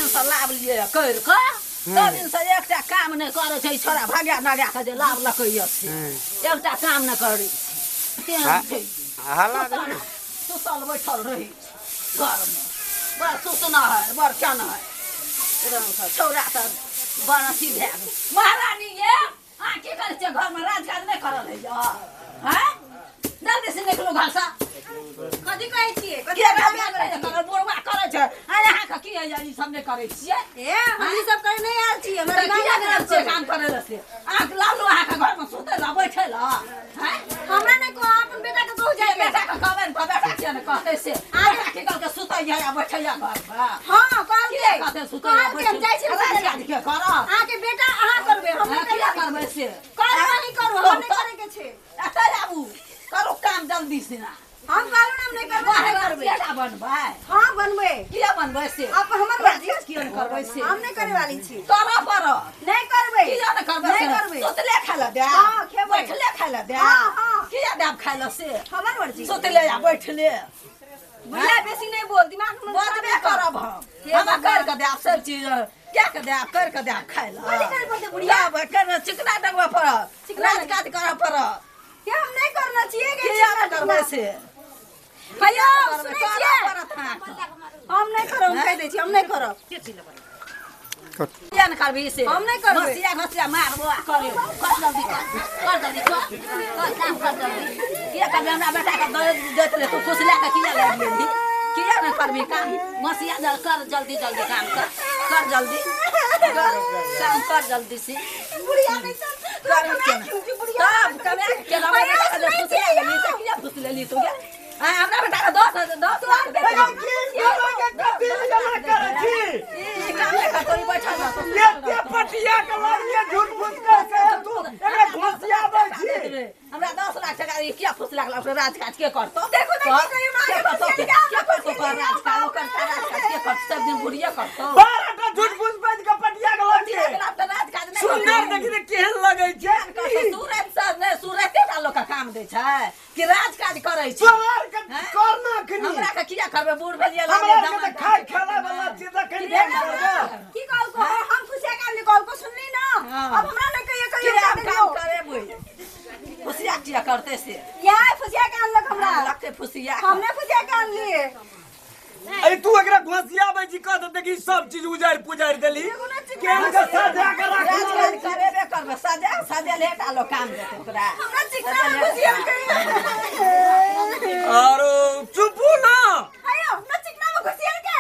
दिन से लाभ लिए कर के तब दिन से एकटा काम नहीं करे छै छोरा भाग्या नगा के जे लाभ लकैया से एकटा काम न करी तेहन छै हल्ला सुतल बैठल रही घर में बड़ सुतना है बड़ केना है एकदम से छौड़ा त बड़ अथी भए गेल। महारानी ये अहाँ की करै छियै घर में राजकाज नहि करल होइया हैं? जल्दी से निकलू घर से। कथी कहै छियै? कथी करल बुढ़वा करै छै आ अहाँके की होइया ई सब नहि करै छियै? ए हम ई सब करे नहि आयल छियै, हमरा किया नहि आयल छियै काम करै लए से? अहाँके लालू अहाँके घर में सुतै लए बैठै लए हैं? हमरा नहि कहू, अपन बेटा के कहू जाय। बेटा के कहबै ने तऽ बेटा किया नहि कहतै से? बेटा की कहलकै सुतैया आ बैठैया घर पर? हां कहलकै कहतै सुतैया कहलकै हम जाइ छी राजकाज के करब। अहाँके बेटा अहाँ करबै, हम नहि किया करबै से? करबै नहीं करू, हम नहि करे के छै। एतऽ आबू करू काम जल्दी से ना। हम कहलहुँ ना हम नहि करबै, नहि करबै। किया बनबै? हां बनबै। किया बनबै से? आप हमर मर्जी। किया नहि करबै से? हम नहि करे वाली छी। करऽ पड़त। नहि करबै। किया नहि करबै? नहि करबै। सुतले खाय लए देब? हां खेबै। बैठले खाय लए देब? हां हां। किया देब खाय लए से? हमर मर्जी। सुतले या बैठले। बुढ़िया बेसी नहीं बोल, दिमाग में बजबे करब हम। हमरा कर के देब सब चीज, क्या के देब कर के देब खाय लए। कथी करे पड़तै बुढ़िया? कर चिकना डगबऽ पड़त, राजकाज करऽ पड़त। के हम नहीं करना छियै गे। किया नहि करबै से? भैया सुनै छियै? हम नहीं करब, हम कहि दै छी हम नहीं करब। किया नहि करबही से? हम नहीं करबै। घसिया घसिया मारबो आ करे कर जल्दी कर, कर जल्दी कर, कर काम कर जल्दी। किया करबै? हमरा बेटा के दैत रहे तू खुश लए के किया लए गेलही? किया नहि करबही काम? घसिया कर जल्दी जल्दी काम कर, कर जल्दी कर काम कर जल्दी से। बुढ़िया नहीं चल कर तब कमे के हमरा बेटा के खुश लए गेलही से किया खुश लेली तू गे? हमरा बेटा के 10 लाख दे कथी जमा करै छी? ई काम नहि करतौ, ई बैठल रहतौ। एते पटिया के लागिए झूठ फूस कर के तू एकरा घोसियाबै छी। हमरा 10 लाख टका ई किया फूस लागल? ओकरा राजकाज के करतौ? देखो त की कहियो के करतौ? के करतौ ओकर राजकाज? ओकर राजकाज के करतौ? सब दिन बुढ़िया करतौ। 12 टा झूठ फूस बाजि के पटिया के लागिए। तऽ राजकाज नहि सुंदर देखी त केहन लगै छै। सूरत से नहि सूरते टा लोक के काम दै छै कि राजकाज करै छै? तोरा के करना खनी हमरा के किया करबै? बूढ़ भेलियै हमरा के तऽ खाय खेला वाला चीज अखन भेल की कहलको? हम खुशिया के आनली कहलको सुनली ना? अब हमरा नहि कहियो कहियो किया काम करेबै? फुसिया किया करतै से? यार फुसिया के आनलक हमरा। लगतै फुसिया। हमने फुसिया के आनलिए। अरे तू एकरा घोसियाबै छी कह तऽ देखी सब चीज उजाड़ि पुजाड़ि देली। केहन के सजा के राखल राजकाज करेबे करबै। सजा सजा लेटा लोक काम देतै ओकरा। हमरा चिकना में घुसिया के आरो चुपू ना। आयो हमरा चिकना में घुसिया के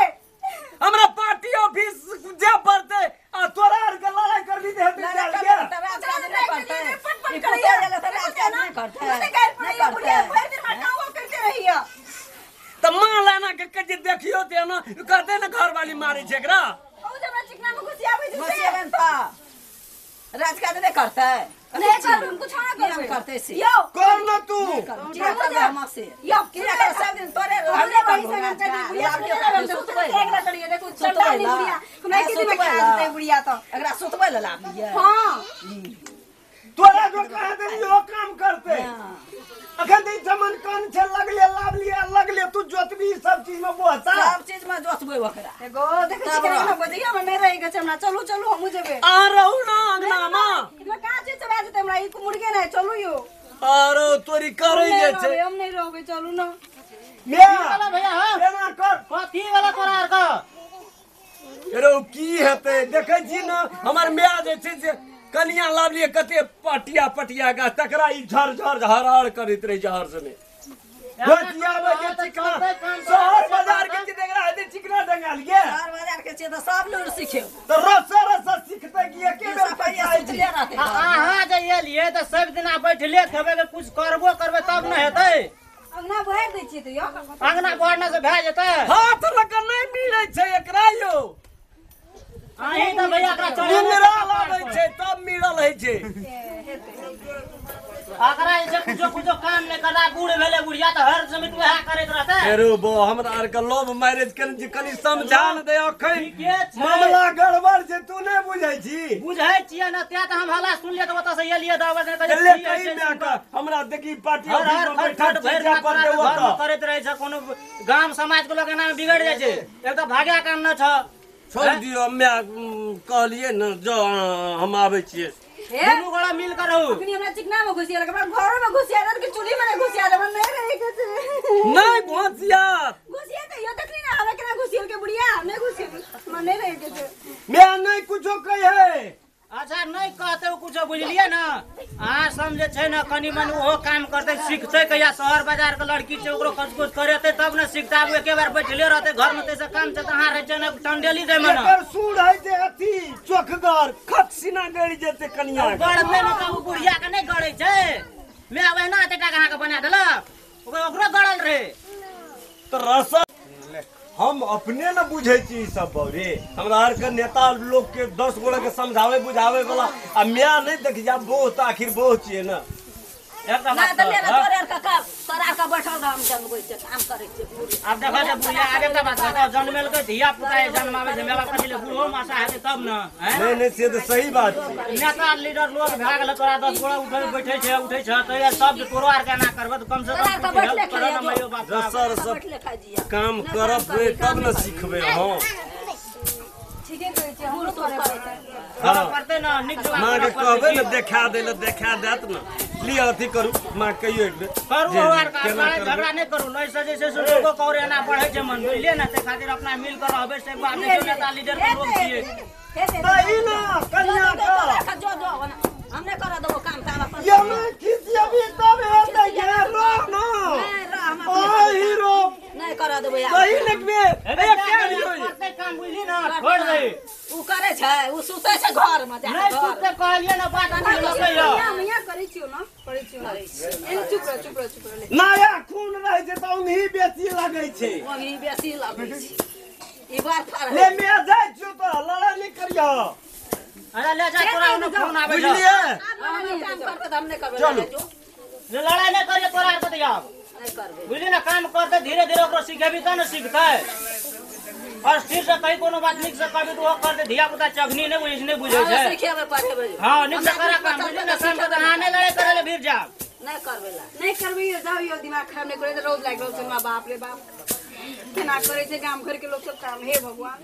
हमरा पार्टी ऑफिस जे पड़तै आ तोरा आर के लड़ाई करबी त हेतै चल के। राजकाज नहि करतै। पट पट ई करैया कुत्ता गेलै तऽ राजकाज नहि करतै। नहि करतै बुढ़िया भरि दिन मटाओ करते रहिया। त माँ लाना के के जे देखियो ते ना कहते ना घर वाली मारे छै एकरा। ओ जे हमरा चिकना में घुसियाबै छै से। घुसियेबै तऽ राजकाज नहि करतै? नहीं करबै, हम कुछ ना करबै। करतै से? यौ कर न तू। किया करबै हम से? यौ किया करबै? सब दिन तोरे हमरे वही से हम कहै बुढ़िया सुतबै एकरा करिए देखू चंदा नहीं बुढ़िया हमरा के दिन में खा देतै बुढ़िया तऽ एकरा सुतबै लए लाबलियै। हां तोरा जो कह देली ओ काम करते। अखन ई जमन कान छै लगले लाबलिए लगले तू जोतबी सब चीज में बोहता। सब चीज में जोतबै ओकरा। एगो देखै छी केना बजैया हमरा नहि रहै के छै हमरा। चलू चलू हमहूँ जेबै। आ रहू ना अंगना में। हमरा का चीज चबा जेतै हमरा ई मुर्गे नहि चलू यौ। आरो तोरी करै जे छै। हम नहि रहबै चलू ना। मे भैया हां एना कर कथी वाला तोरा आर के रो की हेतै? देखै छी ना हमर माय जे छै से कनिया लाबलिए कते पटिया पटिया गाछ तकरा ई झर झर हर करैत रहे छै हर समय। घोसियाबै के चिकना शहर बाजार के चीज एकरा हेतै चिकना डंगाल गे। शहर बाजार के चीज तऽ सब लूर सिखेब तऽ रसा रसा सिखतै कि एके बेर सफाई सुतले रहतै। अहाँ जे एलियै तऽ सब दिना बैठले खेबै के कुछ करबो करबै तब न हेतै। अंगना भरि दै छियै तऽ यौ अंगना भरने से भए जेतै। हाथ लग के नहि मिलै छै एकरा यौ। अहीं तऽ भैया एकरा चढ़े मिनरल आबै छै तब मिलल होइ छै। एकरा जे छै कुछो कुछो काम नहि करला बूढ़ भेलै बुढ़िया तऽ हर समय वएह करैत रहतै। अरे बो हमरा आर के लव मैरिज केने छी कनी समझा न दे अखन ठीके छै। मामला गड़बड़ छै तू नहि बुझै छी। बुझै छियै ने तें तऽ हम हल्ला सुनलियै तऽ ओतऽ से एलियै दबाई ने ले कही माय के हमरा देखी पार्टी ऑफिस में बैठल छी जा पड़तै ओतऽ करैत रहै छै। कोनो गाम समाज के लोक एना बिगड़ जाइ छै। एक तऽ भाग्या काम न छ। छोड़ दियो मैं कहलिए न जो हम आबै छियै दुनू गोड़ा मिल कर रहू अखनी हमरा चिकना में घुसिया लग हमरा घरो में घुसिया दे के चूल्ही में नहीं घुसिया दे नहीं रहे के नहीं घुसिया घुसिया त यो देखली ना हमरा केना घुसियल के बुढ़िया नहीं घुसियल हमरा नहीं रहे के मैं नहीं कुछो कहे। अच्छा नहीं कहते कुछो बुझलिए ना अहाँ समझे छै ना कनी मनी ओहो काम करते सीखते कहिया शहर बाजार के लड़की छै ओकरो कुछ कुछ करेते तब ने सीखते। आब एके बार बैठले रहते घर में तैसे काम छै त अहाँ रहै छै ने टंडेली दै में ना एकर सूढ़ है जे अथी चोखगर खट सीना गड़ि जेते कनिया गड़ते ने त उ बुढ़िया के नहीं गड़ै छै मैं ओहिना एते टाका अहाँ के बना देलक ओकरो गड़ल रहे त रस हम अपने न बुझे छी सब बौरे हमरा आर के नेता लोग के 10 गोड़ा के समझावे बुझावे वाला आ म्या नहीं देख जा बहुत आखिर बहुत छिए ना एकदम ना त ले तोरे आर का तोरा का बैठल हम जनबै छै काम करै छै। अब देखो जे बुढ़िया आबे के बात बताओ जनमेल के धिया पुता है जनमावे छै मेवा कथी ले बूढ़ो मासा हेतै तब न नहीं नहीं से त सही बात छै। नेता लीडर लोग भए गेल तोरा 10 गोड़ा उठै बैठै छै उठै छै त सब तोरो आर के ना करबै त कम से कम रसर सब काम करब तब न सिखबै। हां ठीके कहै छै हमरो करे पड़तै। हां करतै ना नीक जगह मां के कहबै न देखा देले देखा देत न लिअ अथी करू मां कहियो एक बेर करू और का झगड़ा नहीं करू नहीं सजे से लोगो करे ना बढ़ै छै मन बुझलिए ना ते खातिर अपना मिल कर रहबै से बात नहीं नेता लीडर के लोग छिए सही ना कन्या का जो जो हम नहीं कर देबो काम ताम अपन ये मैं खिसियबी तब हेतै गे रो ना ओ हीरो नहीं कर देबो यार सही लिखबे ए के लियो करतै काम बुझली ना छोड़ दे उ करे छै उ सुतै छै घर में जा नहीं सुतै कहलिए ना बात नहीं लगै यो मैया करै छियो ना करै छियो ए चुप रह चुप रह चुप रह नया खून रहै छै त ओनही बेसी लगै छै ओनही बेसी लगै छै ई बार फार ले मैं जाइ छियो त लड़ाई नहीं करियो। अरे ले जा तोरा ओने फोन आबै छै बुझलिए हम काम करबै त हम नहीं करबै चलू लड़ाई नहीं करियो तोरा आर के त आब नहीं करबै बुझली ना काम करते धीरे धीरे ओकरो सिखेबी त न सिखतै और स्थिर से कहीं कोनो बात निक से कहबी त ओ करते धिया पुता चघनी नहीं बुझै नहीं बुझै छै सिखेबै पढ़ेबै। हां निक से करा काम बुझली ना काम त अहाँ नहीं लड़ाई करे ले भीर जाब नहीं करबै ला नहीं करबै जाओ यो दिमाग खराब नहीं करे त रोज लागि रहल छै हमरा बाप रे बाप केना करै छै गाम घर के लोग सब काम हे भगवान।